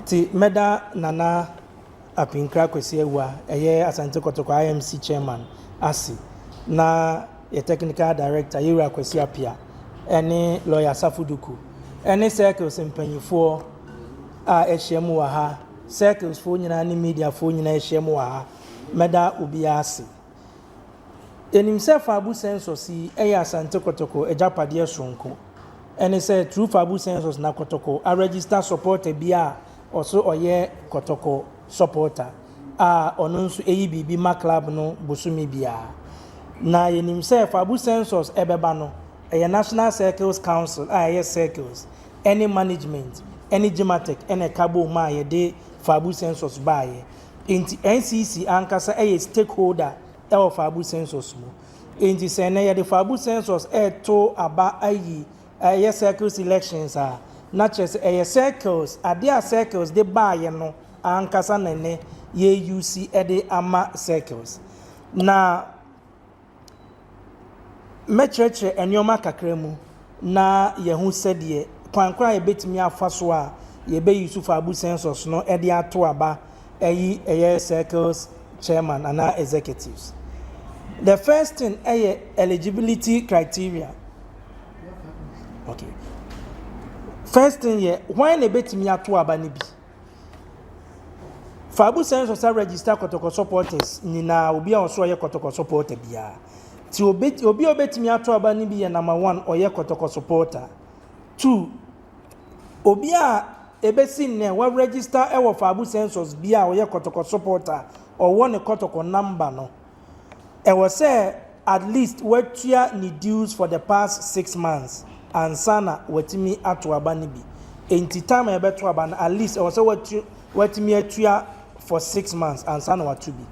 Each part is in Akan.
Nti mɛda Nana Apinkra Kwesi Awuah, ɛyɛ Asante Kɔtɔkɔ IMC chairman ase, na yɛ technical director Yewura Kwesi Appiah ɛne lawyer Safo Duku ɛne circles mpanyinfoɔ a ahyia mu wɔ ha, circles foɔ nyinaa ne media foɔ nyinaa ahyia mu wɔ ha. Mɛda obiara ase. Yɛnim sɛ Fabu census yi yɛ Asante Kɔtɔkɔ agyapadeɛ soronko. Ɛne sɛ through Fabu census na Kɔtɔkɔ aregister supporter bi a ɔso ɔyɛ Kɔtɔkɔ supporter a ɔno nso ɛyi biribi ma club no bosome biara. Na yɛnim sɛ Fabu census ɛbɛba no, ɛyɛ National Circles Council a ɛyɛ circles ɛne management ɛne Gimatec ɛna ɛka bom a yɛde Fabu census baeɛ. Nti NCC ankasa ɛyɛ stakeholder ɛwɔ Fabu census mu. Nti sɛ ɛnɛ yɛde Fabu census ɛɛto aba ayi ɛyɛ circles elections a, na kyerɛ sɛ ɛyɛ circles adeɛ a circles de baeɛ no ankasa na ɛnɛ yɛuse ɛde ama circles. Na mɛkyerɛkyerɛ nneɛma kakra mu na yɛho sɛdeɛ kwan kwan a yɛbɛtumi afa so a yɛbɛyi so Fabu census no ɛde ato aba ɛyi ɛyɛ circles chairman anaa executives. The first thing ɛyɛ eligibility criteria. Okay. First thing yɛ, hwan na ebɛtumi ato aba no bi? Fabu census a register Kɔtɔkɔ supporters nyinaa, obi a ɔso ɔyɛ Kɔtɔkɔ supporter biara. Ti obi a obetumi ato aba no bi yɛ, number one, ɔyɛ Kɔtɔkɔ supporter. Two, obi a ebesi nnɛ wa register ɛwɔ Fabu census bi a ɔyɛ Kɔtɔkɔ supporter, ɔwɔ ne Kɔtɔkɔ number no, ɛwɔ sɛ at least watua ne dues for the past 6 months ansa na watumi ato aba no bi. Nti time a yɛbɛto aba no, at least ɛwɔ sɛ watumi atua for 6 months ansa na wato bi.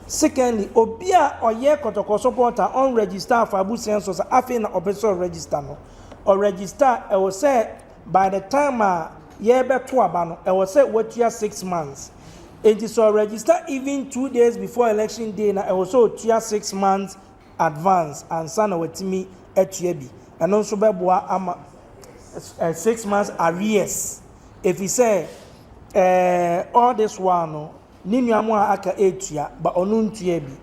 Secondly, obi a ɔyɛ Kɔtɔkɔ supporter ɔnregister Fabu census, afei na ɔpɛ sɛ ɔregister no, ɔregister, ɛwɔ sɛ by the time a yɛrebɛto aba no, ɛwɔ sɛ watua 6 months. Nti sɛ ɔregister even 2 days before election day na ɛwɔ sɛ otua 6 months advance ansa na watumi atua bi. Ɛno nso bɛboa ama 6 months arrears, efi sɛ all this while no ne nua mu a aka etua ba, ɔno ntua bi,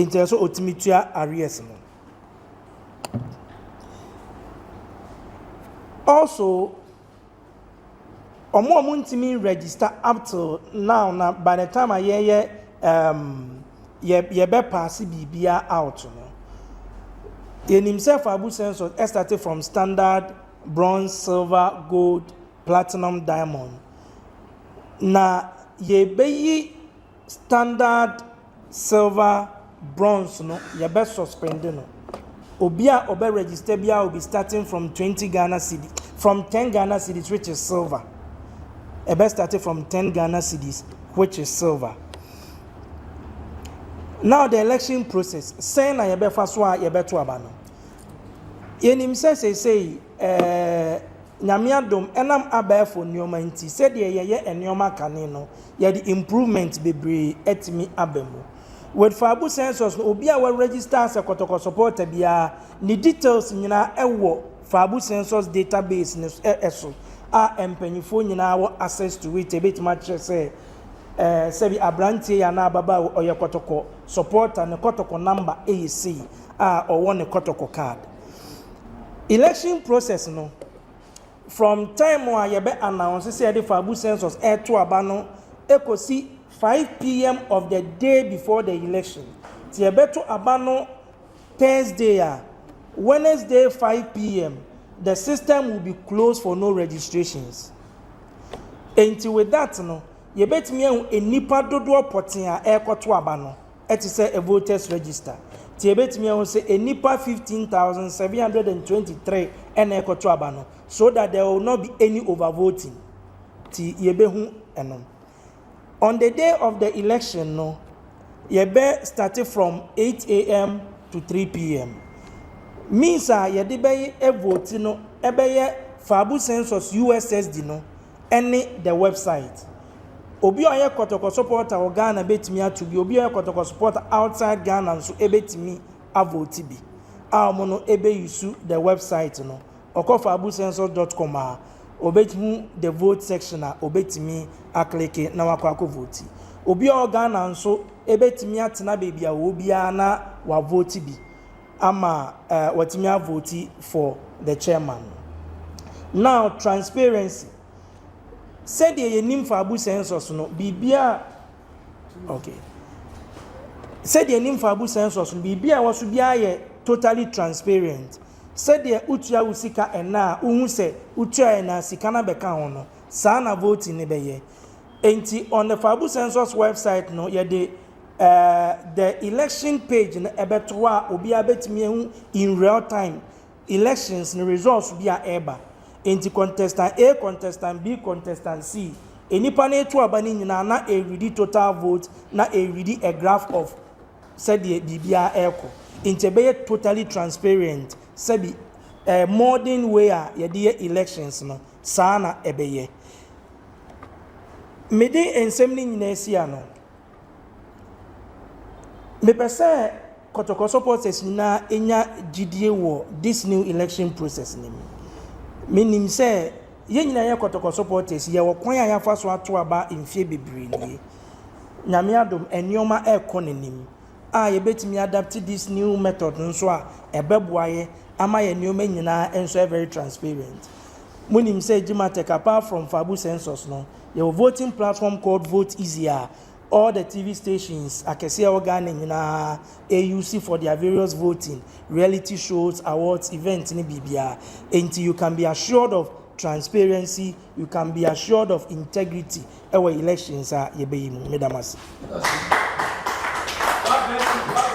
nti ɛsɛ otumi tua arrears no. Also, ɔmo a ɔmo ntumi register up till now na by the time a yɛyɛ yɛ yɛbɛ pass biribiara out no, yɛnim sɛ Fabu census ɛstart from standard, bronze, silver, gold, platinum, diamond, na yɛbɛyi standard, silver, bronze no, yɛbɛ suspend no. Obi a ɔbɛ register biara will be starting from 20 Ghana cedi, from 10 Ghana cedis, which is silver. Ɛbɛ start from 10 Ghana cedis, which is silver. Now, the election process, sɛn na yɛbɛfa so a yɛbɛto aba no? Yɛnim sɛ seesei Nyame adom, ɛnam abɛɛfo nneɛma nti, sɛdeɛ yɛyɛ nneɛma kane no, yɛde improvement bebree ɛtumi aba mu. With Fabu census no, obi a wɔregister sɛ Kɔtɔkɔ supporter biara, ne details nyinaa ɛwɔ Fabu census database ne ɛso a mpanyinfoɔ nyinaa wɔ access to it. Ebetumi akyerɛ sɛ sɛbi aberanteɛ yi anaa ababaawa ɔyɛ Kɔtɔkɔ supporter, ne Kɔtɔkɔ number ɛyɛ sei a ɔwɔ ne Kɔtɔkɔ card. Election process no, from time a yɛbɛ announce sɛ yɛde Fabu census ɛɛto aba no ekosi 5 p.m. of the day before the election. Ti yɛbɛto aba no Thursday a, Wednesday 5 p.m. the system will be closed for no registrations. Nti with that no, yɛbɛtumi ahu nnipa dodoɔ pɔtee a ɛrekɔto aba no, ɛte sɛ a voters register. Nti yɛbɛtumi ahu sɛ nnipa 15,723 ɛna ɛrekɔto aba no, so that there will not be any overvoting. Nti yɛbɛhu ɛno. On the day of the election no, yɛbɛ start from 8 a.m. to 3 p.m. Means a yɛde bɛyɛ vote no ɛbɛyɛ Fabu census USSD no ɛne the website. Obi a ɔyɛ Kɔtɔkɔ supporter wɔ Ghana bɛtumi ato bi, obi a ɔyɛ Kɔtɔkɔ supporter outside Ghana nso ɛbɛtumi avote bi a wɔn no ɛbɛuse the website no. Ɔkɔ fabucensus.com a, Obɛtumi the vote section a obɛtumi aclick na wakɔ akɔ vote. Obi a ɔwɔ Ghana nso ebɛtumi atena beebi a ɔwɔ biara na wavote bi ama watumi avote for the chairman. Now, transparency, sɛdeɛ yɛnim Fabu census no biribiara, okay, sɛdeɛ yɛnim Fabu census no, biribiara a ɛwɔ so biara yɛ totally transparent. Sɛdeɛ wotua wo sika ɛna a wohu sɛ wotua ɛna sika no bɛka ho no, saa na voting no bɛyɛ. Nti on the Fabu census website no, yɛde the election page no ɛbɛto hɔ a obiara bɛtumi ehu in real time elections no results bi a ɛreba. Nti contestant A, contestant B, contestant C, enipa no etu aba no nyinaa na eredi total vote na eredi a graph of sɛdeɛ biribiara ɛrekɔ. Nti ɛbɛyɛ totally transparent. Sɛbi modern way a yɛde yɛ elections no, saa na ɛbɛyɛ. Mede nsɛm no nyinaa si ano, mepɛ sɛ Kɔtɔkɔ supporters nyinaa nya gyidie wɔ this new election process no mu. Menim sɛ yɛn nyinaa yɛ Kɔtɔkɔ supporters, yɛwɔ kwan a yɛafa so ato aba mfie bebree nie. Nyame adom, nneɛma ɛrekɔ n'anim a yɛbɛtumi adapt this new method nso a ɛbɛboa yɛ ama yɛn nneɛma nyinaa nso yɛ very transparent. Monim sɛ Gmatec, apart from Fabu census no, yɛwɔ voting platform called Vote Easy a all the TV stations akɛseɛ ɛwɔ Ghana nyinaa ause for their various voting, reality shows, awards, events ne biribiara. Nti you can be assured of transparency, you can be assured of integrity ɛwɔ elections a yɛbɛyi mu. Medam ase.